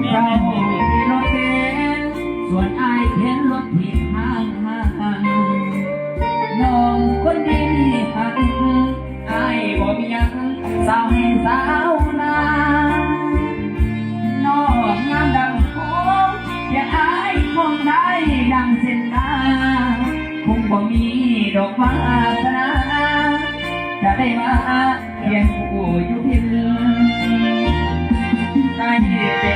ເຈົ້າຂີ່ລົດເບັນ ສ່ວນອ້າຍເຂັນລົດຖີບຫ້າງໆ ນ້ອງຄົນດີມີຮັກ ອ້າຍບໍ່ມີຫຍັງ ສາວໄຮ່ສາວນາ ນ້ອງງາມດັ່ງໂຄງ ຢາກອ້າຍຄອງໄດ້ດັ່ງເສັ້ນຕາ ຄົງບໍ່ມີດອກວາສະໜາ ຈະໄດ້ມາ ຄຽງຄູ່ຢູ່ພິນ ໃກ້ແຕ່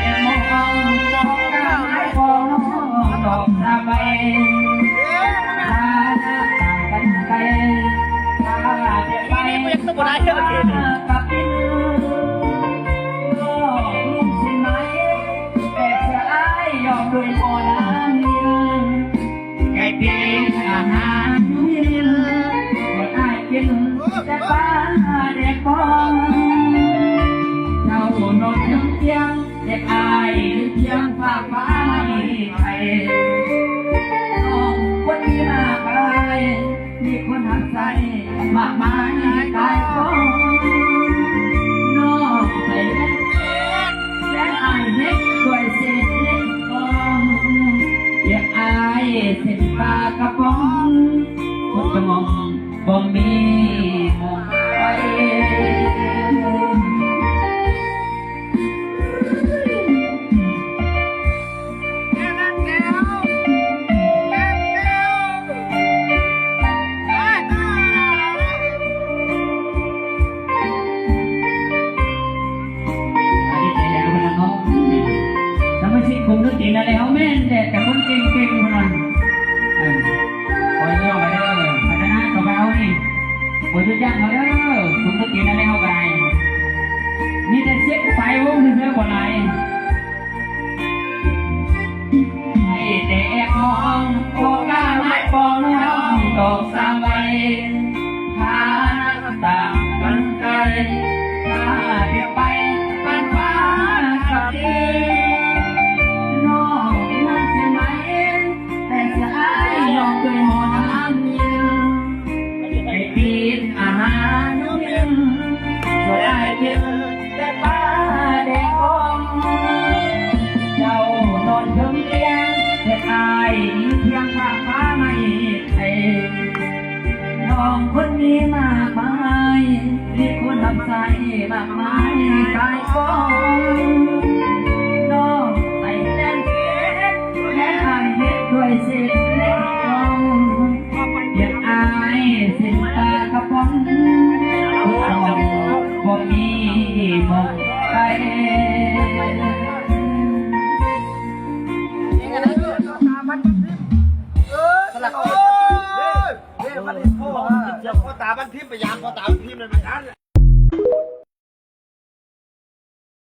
ມອງ ບອກການໃຫ້ພໍ່ນ້ອງດອກສາໄປ ພານາຕ່າງກັນໄປ ພາແຕ່ໄປ ກັບພິນ ບອກລຸງຊິນໄໝ ແຕ່ເຊື່ອອ້າຍຍອມດ້ວຍໝໍນາງ ໄກ່ປີ້ອາຫານຢູ່ເຮືອນ ໃຫ້ອ້າຍກິນແຕ່ປາແດກບອງ ເຈົ້ານອນເທິງຕຽງ ແຕ່ອ້າຍຢູ່ຄຽງ ຝາກຟ້າໃຫ້ໄຂ່ ນ້ອງຄົນດີມາກມາຍ ມີຄົນຮັກໃຊ້ ມາກມາຍຫຼາຍກອງ ນ້ອງໃສ່ແວ່ນ ແວ່ນອ້າຍເຮັດດ້ວຍເສດເຫຼັກກອງ ຢາກອ້າຍເສັ້ນປາກະປ໋ອງ ຄົນກະໝ່ອງບໍ່ມີໝ່ອງໄປ. ອັນນີ້ແຕ່ແລ້ວເພິ່ນເນາະ ສະມາຊິກກົມດົນຕີນະແລ້ວ ແມ່ນແທ້ ແຕ່ຄົນເກັ່ງໆ ເພິ່ນວ່າ ເອີ ຂໍຍ້ອງໄວ້ເດີ ພັດທະນາກະເບົານີ້ ບໍ່ຢຸດຢັ້ງເຮົາເດີ ກົມດົນຕີນະແລ້ວກໍໄດ້ ມີແຕ່ເຊັກປາຍວົງຊື່ໆ ບໍ່ຫຼາຍ. ໃຫ້ແຕ່ແອບມອງ ບໍ່ກ້າມາປອງນ້ອງດອກສາວໄວ ພານາຕ່າງກັນໄກ ພາເດີນໄປປານຟ້າກັບດິນ ນ້ອງນາງສຽງໃໝ ແຕ່ສະອາຍຍອກດ້ວຍໝໍນາງຍິງ ໄກ່ປີ້ອາຫານຢູ່ເຮືອນ ສ່ວນອ້າຍກິນແຕ່ປາແດກບອງ ເຈົ້ານອນເທິງຕຽງ ແຕ່ອ້າຍມີພຽງຜ້າຜ້າໄມ້ໄຜ່ ນ້ອງຄົນມີມາກມາຍ ມີຄົນຮັບໃຊ້ມາກມາຍຫຼາຍກອງ ນ້ອງໃສ່ແວ່ນເສດ ແວ່ນອ້າຍເຮັດດ້ວຍເສດເຫຼັກກອງ ຢາກອ້າຍເສັ້ນປາກະປ໋ອງ ບໍ່ມີໝ່ອງໄປ. ສະຫຼັກ ເອີ ເດ້ ບັດນີ້ພໍ່ ພໍ່ຕາບັນພິມ ໄປຢາມພໍ່ຕາບັນພິມນັ້ນແມ່